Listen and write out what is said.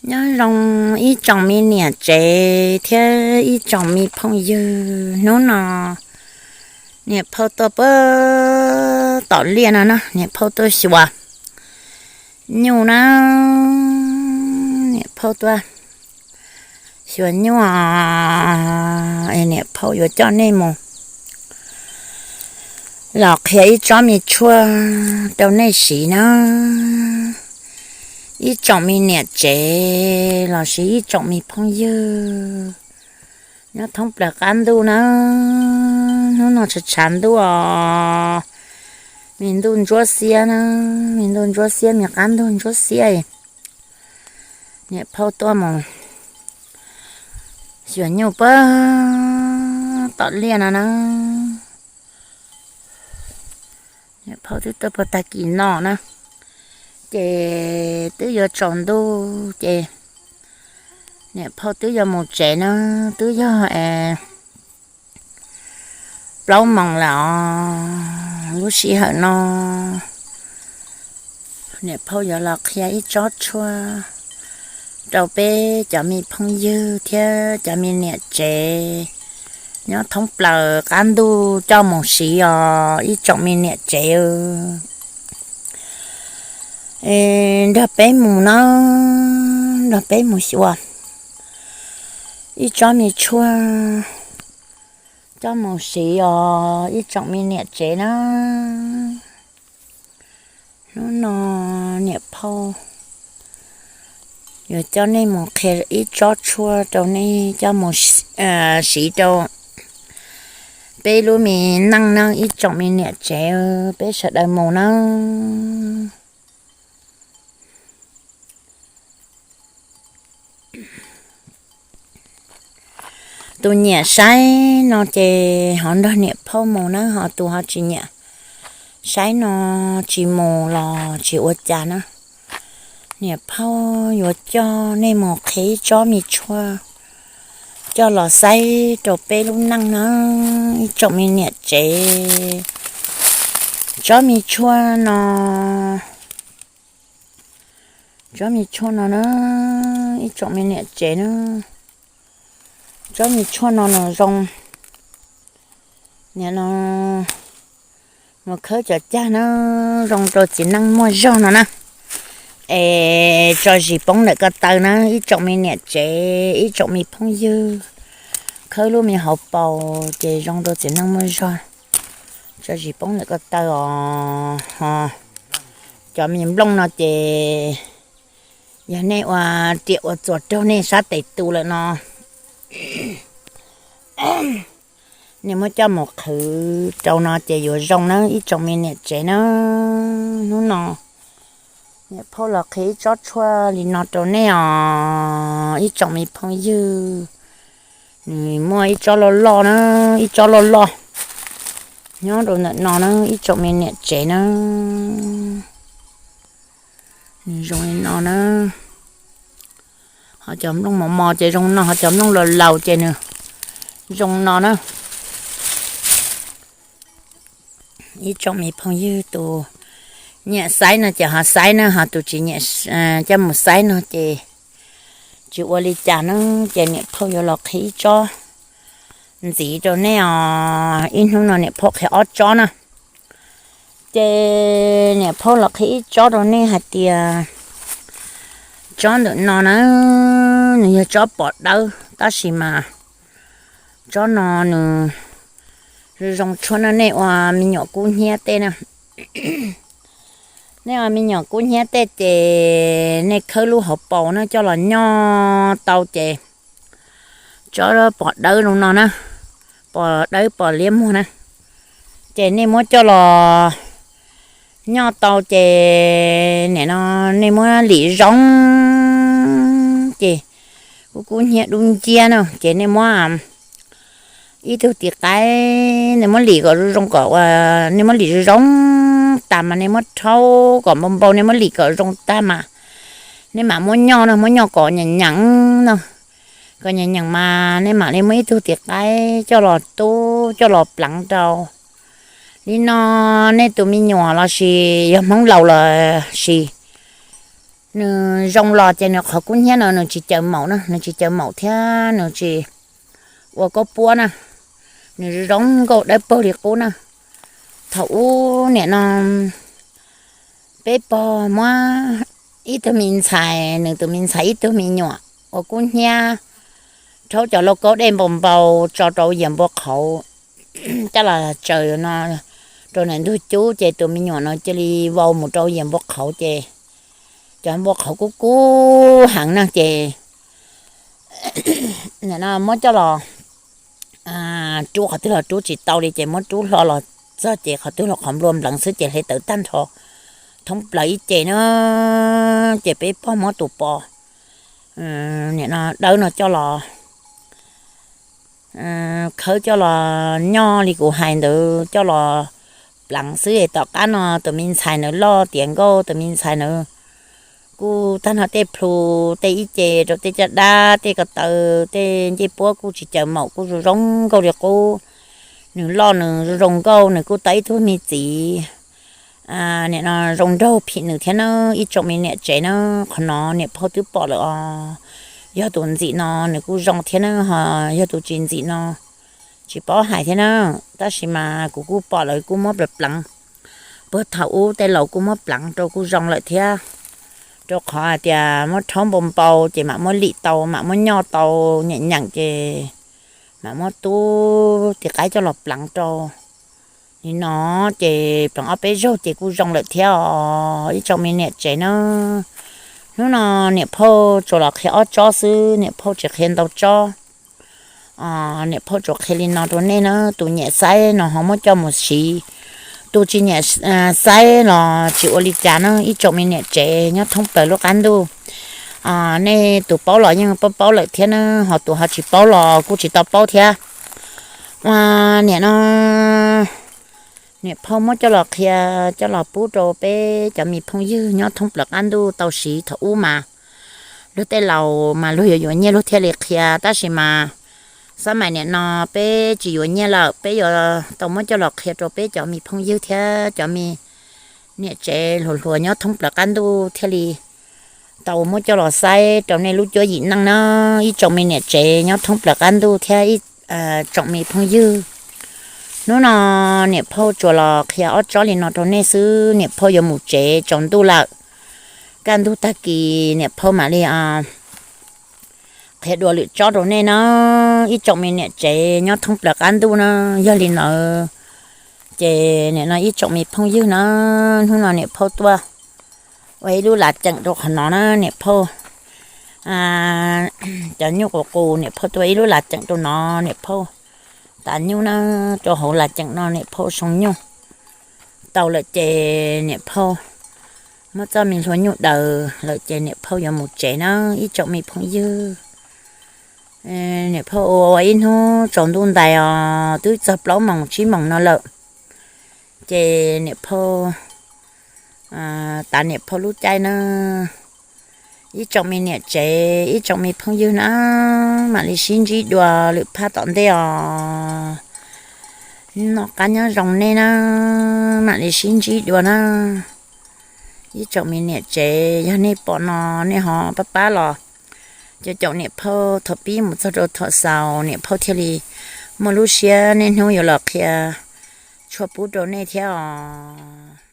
Nyob zoo ib tsoom me niam tsev thiab ib tsoom me phooj ywg. Hnub no niam phauj tuaj puag tom liaj no na, niam phauj tuaj xyuas nyuj na. Niam phauj tuaj xyuas nyuj es niam phauj yuav coj nej mus los qhia ib tsob me tshuaj rau nej siv na. Ib tsoom me niam tsev lossis ib tsoom me phooj ywg nyob thoob plaws qab ntuj na. Hnub no tshav tshav ntuj os, me ntuj ntsuab xiab na, me ntuj ntsuab xiab, me qab ntuj ntsuab xiab. Niam phauj tuaj mus xyuas nyuj puag tom liaj no na. Niam phauj twb tuaj puag tag kis no na, ces twb yuav tsaus ntuj ces niam phauj twb yuav mus tsev na, twb yog plaub moos lawm os. Lub sij hawm no niam phauj yuav los qhia ib tsob tshuaj rau peb cov me phooj ywg thiab cov me niam tsev nyob thoob plaws qab ntuj coj mus siv os ib tsoom me niam tsev. Nrog peb mus na, nrog peb mus xyuas ib tsob me tshuaj coj mus siv os ib tsoom me niam tsev na. Hnub no niam phauj yuav coj nej mus qhia ib tsob tshuaj rau nej coj mus siv rau peb lub me neej na ib tsoom me niam tsev, peb sawv daws mus na. Tus nyiam saib no ces ho nrog niam phauj mus na, ho tus ho tsis nyiam saib no tsis mus los tsis ua cas na. Niam phauj yuav coj nej mus qhia ib tsob me tshuaj coj los saib rau peb lub neej na ib tsoom me niam tsev. Tsob me tshuaj no, tsob me tshuaj no na ib tsoom me niam tsev na, tsob me tshuaj no nws zoo, nim no mus khawb cov cag na, zoo rau txiv neej muaj zog no na. Es tso zis poob ntawm ko taw na ib tsoom me niam tsev ib tsoom me phooj ywg, khawb lub me hauv paus ces zoo rau txiv neej muaj zog. Tso zis poob ntawm ko taw os. Cov me nplooj no ces yog nej ua riam ua txuas raug nej sab tes tus lawm no, nej muab coj mus qhwv rau no ces yuav zoo na ib tsoom me niam tsev na. Hnub no niam phauj los qhia ib tsob tshuaj li no rau nej os ib tsoom me phooj ywg. Nws muaj ib tsob loj loj na, ib tsob loj loj nyob rau ntawm no na ib tsoom me niam tsev na. Nws zoo li no na. Ho cov nplooj mos mos ces zoo no, ho cov nplooj laus laus ces nws zoo no na. Ib tsoom me phooj ywg tus nyiam saib no ces ho saib na, ho tus tsis nyiam coj mus saib no ces tsis ua li cas na. Ces niam phauj yuav los qhia ib tsob ntxiv rau nej os. Ib hnub no niam phauj qhia ob tsob na. Ces niam phauj los qhia ib tsob rau nej hais tias tsob ntawm no na, nws yog tsob pos dawb tab sis mas tsob no nws zoo tshuaj na. Nej ua me nyuam kub hnyiab tej na, nej ua me nyuam kub hnyiab tej ces nej khawb lub hauv paus na coj los nyoj tau ces tsob pos dawb zoo no na, pos dawb pos liab muag na, ces nej muab coj los nyoj tau ces nim no nej muab lim zoo ces kub kub hnyiab dub nciab na, ces nej muab ib tug tis qaib, nej muab lim kom zoo zoo kom, nej muab lim zoo zoo tag mas nej muab rhaub kom npau npau, nej muab lim kom zoo tag mas nej mam muab nyoj no, muab nyoj kom nyeem nyeem no, kom nyeem nyeem mas nej mam li muab ib tug tis qaib coj los tub coj los pleev rau. Li no nej tus me nyuam lossis yog Hmoob laus lossis Nws zoo los ces nws qhov kub hnyiab no nws tsis caws maum na, nws tsis caws maum thiab nws tsis ua kaub puab na, nws zoo nkauj dawb paug li qub na. Thaum ub nim no peb pog muab ib tug me ntxhais, nws tus me ntxhais ib tug me nyuam ua kub hnyiab, rhaub cov lauj kaub dej npau npau tso rau yias npua qhauv, coj los tsaws no rau ntawm ntug cub ces tus me nyuam no cia li vau mus rau yias npua qhauv ces cov npua qhauv kub kub heev na ces muab coj los rub, qhov twg los rub tsis tau li ces muab rub hlo los txog ces qhov twg los qhov nplua npleev xwb ces hle tawv tag nrho thoob plaws ib ce na. Ces peb pog muab tus pos nim no dawb no coj los khawb coj los nyob li kuv hais ntawd coj los pleev xwb es tom qab no tus me ntxhais nws loj tiav nkauj, tus me ntxhais nws kuj tag nrho tej plhu, tej ib ce rau tej caj dab, tej ko taw, tej ncej puab kuj tsis caws maum, kuj zoo zoo nkauj li qub. Nws loj nws zoo zoo nkauj, nws kuj tau ib tug me txiv nim no zoo nraug phim nws thiab na. Ib tsoom me niam tsev na, qhov no niam phauj twb pom lawm os. Yog tus ntxim no nws kuj zoo thiab na, ho yog tus tsis ntxim no tsis paub hais thiab na. Tab sis mas kuv kuj pom lawv kuj muab pleev pleev, puag thaum ub tej laus kuj muab pleev rau kuj zoo lawm thiab, rau qhov hais tias muab rhaub npau npau ces mam muab lim tau, mam muab nyoj tau nyeem nyeem ces mam muab tub tis qaib coj los pleev rau li no ces pleev ob peb zaug ces kuj zoo lawm thiab os ib tsoom me niam tsev na. Hnub no niam phauj tsuas los qhia ob tsob xwb, niam phauj tsis qhia ntau tsob. Niam phauj tsuas qhia li no rau nej na, tus nyiam saib no ho muab coj mus siv, tus tsis nyiam saib los tsis ua li cas na ib tsoom me niam tsev nyob thoob plaws lub qab ntuj. Nej tus paub los yeej paub paub lawm thiab na, ho tus ho tsis paub los kuj tsis tau paub thiab. Ua niam no niam phauj muab coj los qhia, coj los pub rau peb cov me phooj ywg nyob thoob plaws qab ntuj tau siv. Thaum ub mas luag tej laus mas luag yuav yuav nyiaj luag thiaj li qhia, tab sis mas xab mais niam no peb tsis yuav nyiaj lawm, peb yuav tau muab coj los qhia rau peb cov me phooj ywg thiab cov me niam tsev hluas hluas nyob thoob plaws qab ntuj thiaj li tau muab coj los saib rau nej lub cuab yim neej na ib tsoom me niam tsev nyob thoob plaws qab ntuj thiab ib tsoom me phooj ywg. Hnub no niam phauj tsuas los qhia ob tsob li no rau nej xwb, niam phauj yuav mus tsev tsaus ntuj lawm. Kaj ntug tag kis niam phauj mam li qhia dua lwm tsob rau nej na ib tsoom me niam tsev nyob thoob plaws qab ntuj na. Yog li ntawd ces nim no ib tsoom me phooj ywg na, hnub no niam phauj tuaj ua ib lub lav ceem rau qhov no na niam phauj. Cov nyuj qus qus niam phauj tuaj ua ib lub lav ceem rau no, niam phauj tas nyuj na, rau hauv lav ceem no niam phauj soo nyuj tau lawm ces niam phauj muab txoj me hlua nyuj daws lawm ces niam phauj yuav mus tsev na ib tsoom me phooj ywg. Niam phauj ua ib hnub tsaus ntuj ntais os, twb txog plaub moos tsib moos no lawm ces niam phauj tav niam phauj lub caij na. Ib tsoom me niam tsev ib tsoom me phooj ywg na, mam li sib ntsib dua lwm phaj tom ntej os. Noj qab nyob zoo nej na, mam li sib ntsib dua na. Ib tsoom me niam tsev yog nej pom no nej ho pab pab los caum caum niam phauj thaum pib mus txog rau thaum xaus, niam phauj thiaj li muaj lub siab niaj hnub yuav los qhia tshuaj pub rau nej thiab os.